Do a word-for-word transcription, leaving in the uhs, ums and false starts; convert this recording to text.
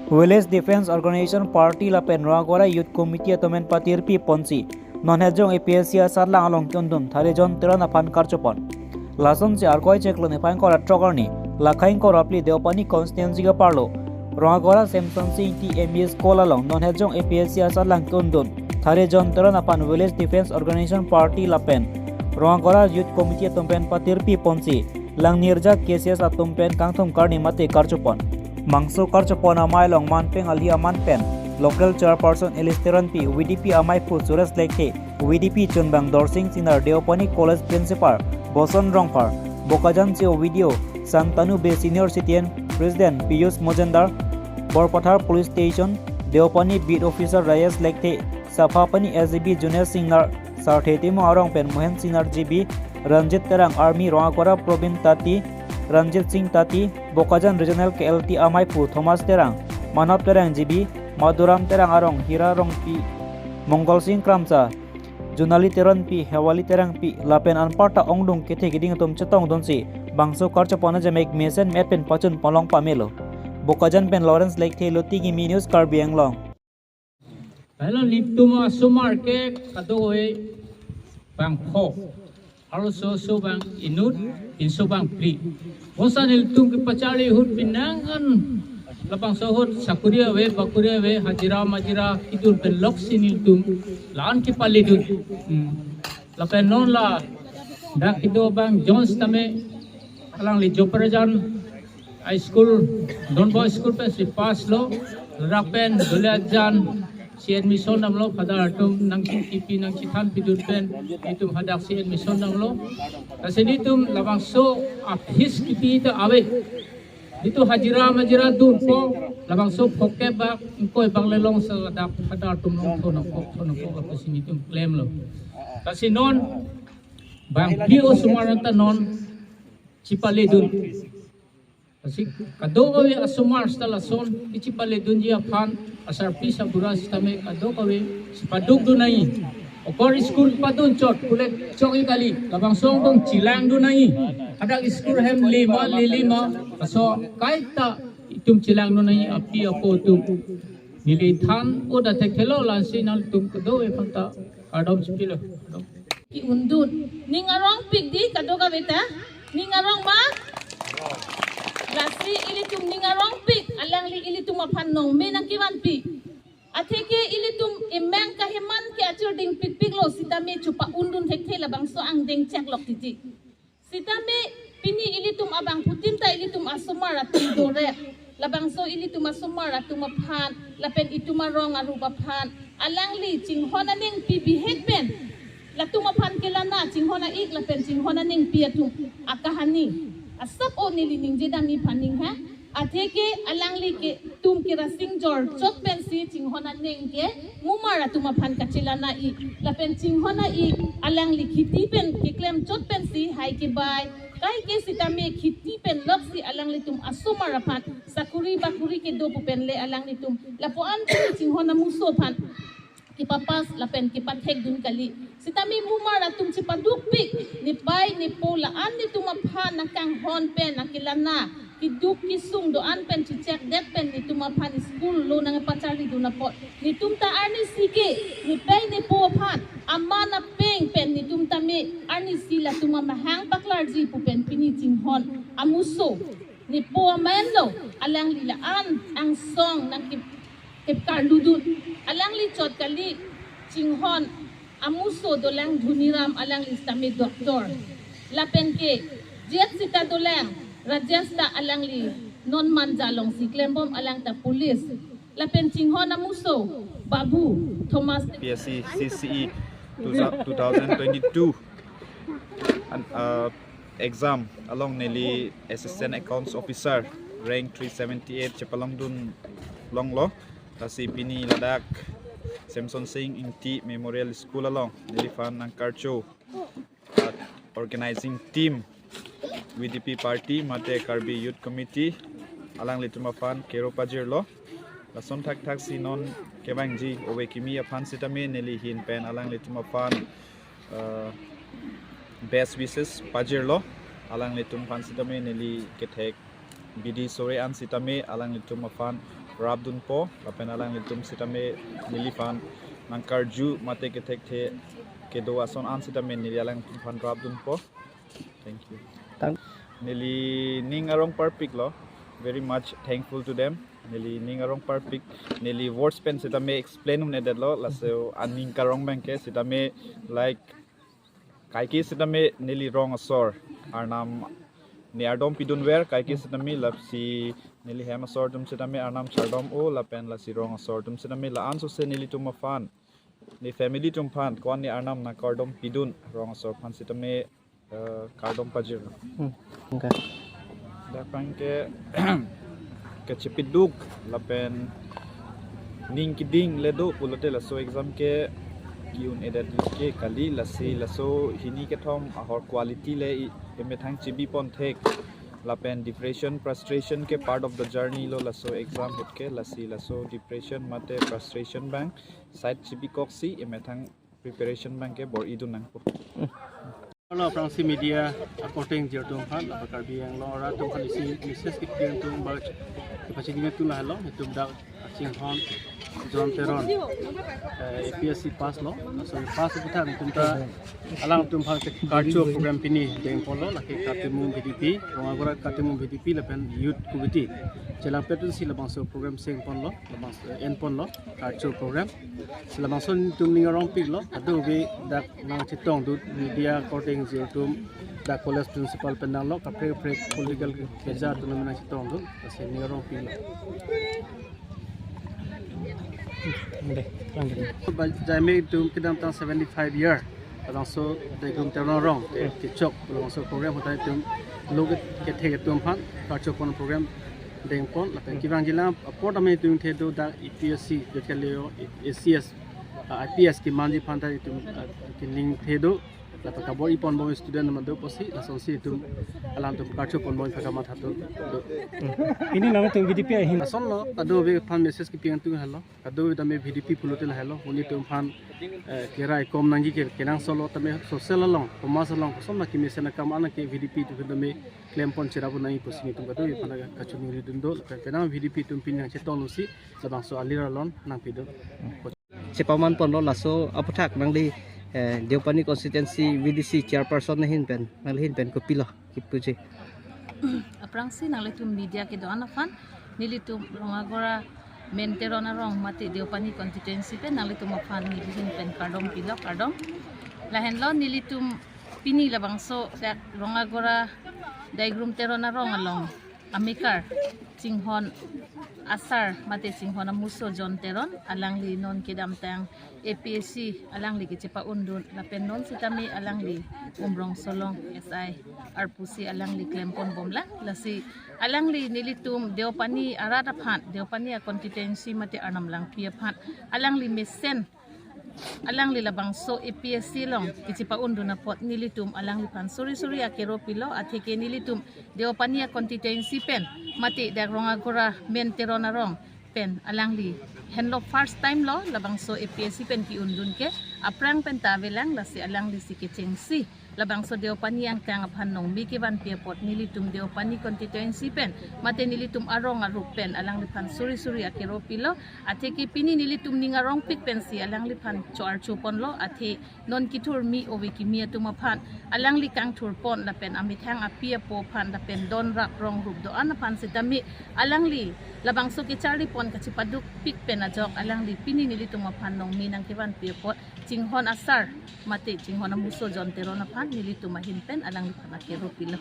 Village Defence Organisation Party lapen Rongagora Youth Committee atum pen patirpi ponsi non Hejong A P S C asatlang along ke-undun Tharijon Teron aphan karchopon. Lasonsi Arkoi chiklo niphai ingkoi ra throk arni, Lakhai ingkoi ra phli Deopani constituency ke-arlo Rongagora Semson Sing Ingti M E School along non Hejong A P S C asatlang ke-undun Tharijon Teron aphan Village Defence Organisation Party lapen Rongagora Youth Committee atum pen patirpi ponsi Langnirjak K C S atum pen kangthum karni mate karchopon. Bangso karchopon amei along manpeng alhi aman pen local chairperson Alice Teronpi, V D P ameiphu Suresh Lekthe, V D P chunbang Dorsing Singnar, Deopani College Principal Boson Rongphar, Bokajan C O V D O Santanu Bey, Senior Citizen President Piyush Majumdar, Borpathar Police Station Deopani Beat Officer Rajesh Lekthe, Saphapani S G B Junesh Singnar, Sarthe Timung arong pen Mohen Singnar G B, Ranjit Terang Army, Rongagora Probin Tati, Ranjit Sing Tati, Bokajan Regional K L T ameiphu Thomas Terang, Manav Terang G B, Madhuram Terang arong, Hira Rongpi, Mongol Sing Kramsa, Junali Teronpi, Hewali Terangpi lapen anparta ongdung kethe kiding atum chetongdunsi bangso karchopon ajemmek mesen me-et pen pachun ponlong pamelo. Bokajan pen Lawrence Lekthe, Luti Kimi News, Karbi Anglong. Hello, nelitum asomar ke kadokave bangpho. Arloso so bang inut, pinso bang phli. Bonta nelitum kepacharli ahut pinang an labangso ahut sakuri ave, bakuri ave, hajira majira kidun pen loksi nelitum la-an kepaledun. Hmm. Lapen non ladak kedo abang Jones tame alangli Joprajan High School, Don Bosco School pensi pass lo, ladak pen dole ajan si admission damlo, father atum nangchingkipi nangchethan pidun pen, itum hadaksi admission damlo. Lasi nelitum labangso a-fees kipi ta ave. Nelitum hajira majira dunpo, labangso phokep bak, ingkoi bak le longsi ladak father atum longthu nangkok, thu nangkok, lapusi nelitum klemlo. Lasi non bang P O osomar anta non chepaledun. Lasi kadokave asomar seta lason kechepaledunji aphan asarpi asarbura sitame kadokave chepadukdun nangji. Okor school padun chot pule chokji kali, labangso ongdung chelangdun nangji. Hadak school hem lima lelima, laso kaita itum chelangdun nangji, api apo atum. Neli than-o ta thekthelo, lasi nangtum kadokave aphanta kardom chepilo. Ke-undun. Ning arongpik dei kadokave ta. Ning arong ma? Lasi ilitum ning arongpik. Alangli ilitum aphan nongme nangkevanpi. Atheke ilitum emang kaheman ke achirdingpikpiklo sitame chepa-undun thekthe, labangso angdeng cheklok titi. Sitame pini ilitum abangphutin ta ilitum asomar atum dorek. Labangso ilitum asomar atum aphan lapen itum arong arup aphan alangli chinghon aningpi bihek pen latum aphan kelana chinghon a-ik lapen chinghon aningpi atum akahani asap o neli ningje dam iphan ning ha. Atheke alangli ke tum kerasing jor chot pensi chinghon aning ke mumar atum aphan kachelana-i. Lapen chinghon a-i alangli kheti pen keklem chot pensi hai kebai. Kaike sitame kheti pen loksi alanglitum asomar aphan sakuri bakuri kedo pu pen le alanglitum lapu-an pen chinghon amuso aphan kepapass lapen kepathekdun kali. Sitame mumar atum chepadukpik, nepei nepo la-an netum aphan nangkanghon pen nangkelana, keduk kesung do-an pen chechekdet pen netum aphan school lo nangpacharlidun apot, netum ta arnisi ke nepei nepo aphan aman apeng pen netum tame arnisi latum amahang paklarji pu pen pini chinghon amuso nepo amen lo, alangli la-an angsong nangkep kepkarludun. Alangli chot kali, chinghon amuso dolang Dhoniram, alangli sitame doctor. Lapen ke Jet sita dolang Rajesh ta alangli non Manja alongsi klembom, alang ta police. Lapen chinghon amuso Babu Thomas. P S C C C E two thou-, two thousand twenty-two an-, uh, exam along neli Assistant Accounts Officer rank three seventy-eight chepalongdun longlo. Lasi pini ladak Semson Sing Ingti Memorial School along neliphan nangkarcho, uh, organizing team V D P party mate Karbi Youth Committee alanglitum aphan kero pajirlo. Lason thakthaksi non kevangji ove kimi aphan sitame neli ahin pen alanglitum aphan, uh, best wishes pajirlo. Alanglitum aphan sitame neli kethek bidi sore an sitame alanglitum aphan rapdunpo, lapen alanglitum sitame neliphan nangkarju mate kethekthe kedo ason an sitame neli alanglitum aphan rapdunpo. Thank you. Thank- Neli ning arong parpiklo, very much thankful to them. Neli ning arong parpik, neli words pen sitame explain un-edetlo, laso aning karong abangke sitame, like, kaike sitame neli rong asor arnam ne ardom pidunver, kaike sitame lasi neli hem asor atum sitame arnam chardom-o, lapen lasi rong asor atum sitame la-an sose nelitum aphan, ne family atum aphan ko-an ne arnam nangkardom pidun rong asor aphan sitame, eh, kardom pajir. Hmm. Okay. Dak abangke kachepiduk lapen ning keding le do pulote laso exam ke ki-un-edet ke kali, lasi laso hini kethom ahor quality le i-, emethang chebipon thek. Lapen depression, frustration ke part of the journey lo, laso exam ahut ke, lasi laso depression mate frustration abang side chebikoksi emethang preparation abangke bor-idun nangpo. Hello, aphrangsi media reporting jirtum aphan, lapen Karbi Anglong arat atum aphan isi message kepi atum ba kepachini atum lahelo, itum dak Chinghon John Teron, eh, A P S C pass lo, laso pass aputhak itum ta alangtum aphan ke culture program pini dengponlo, lake Katimung V D P, Rongagora Katimung V D P lapen Youth Committee chelangpetsi labangso program sengponlo, labangso enponlo culture program. Labangso itum ning arongpiklo, kadokave dak nangchetongdun media reporting jirtum, dak college principal pen nanglo, kaprek kaprek political keja atum nangchetongdun, lasi ning arongpiklo. Deh, lanjut. Ba jaime itum kedamtang seventy-five year, labangso Daigrum Teron arong ke, kechok labangso program ahut ta itum lo ke, kethe atum aphan culture pon program dengpon, lapen kevangjilang apor tame itum thedo dak A P S C jot kaleo A C S, ah, I P S kemanji aphan ta itum, ah, kening thedo, lapen kabor-iponbom student atum do pusi, lasonsi itum alangtum culture ponbom aphan kamatha atum do. Hmm. Pini nangtum V D P ahin. Lasonlo, kadokave aphan message kepi atum helo. Kadokave tame V D P pulote lahelo, nelitum aphan, eh, kerai kom nangji ke, kenangsot lo tame social along, komas along, kosonma kemesen akam an ke V D P atum tame klempon cherap nangji pusi nelitum kadokave aphan kachoningri dunlo, lapen penang V D P atum pini nangchetongdunsi, labangso alir alon nangpidun. Chepamanponlo, laso aputhak nangli, eh, Deopani constituency V D C chairperson ahin pen, nangli ahin pen kopilo kipuji? Aphrangsi nanglitum media kedo-an aphan, nelitum Rongagora Men Teron arong mate Deopani constituency pen nanglitum aphan neli ahin pen kardom pilo, kardom. Lahenlo nelitum pini labangso dak Rongagora Daigrum Teron arong along amekar Chinghon asar mate Chinghon amuso John Teron, alangli non kedamtang A P S C alangli kechepa-undun, lapen non sitame alangli Umrongso along S I arpusi alangli klemponbomlang, lasi alangli nelitum Deopani arat aphan, Deopani a constituency mate Arnam Langpi aphan alangli mesen, alangli labangso A P S C along kechepa-undun apot nelitum alangliphan suri suri akero pilo, atheke nelitum Deopani a constituency pen mate dak Rongagora Men Teron arong pen alangli henlo first time lo labangso A P S C pen ke-undun ke, aphrang pen ta avelang, lasi alanglisi kechengsi labangso Deopani angkang aphan nongmi kevanpi apot nelitum Deopani constituency pen mate nelitum arong arup pen alangliphan suri suri akero pilo, atheke pini nelitum ning arongpik pensi alangliphan cho-archo ponlo, athe non kethurmi ove kimi atum aphan alangli kangthurpon, lapen amethang api apo aphan lapen don rap rong rup do-an aphan sitame alangli labangso kecharlipon kachepadukpik pen ajok alangli pini nelitum aphan nongmi nangkevanpi apot Chinghon asar mate Chinghon amuso John Teron aphan nelitum ahin pen alangliphan akero pilo.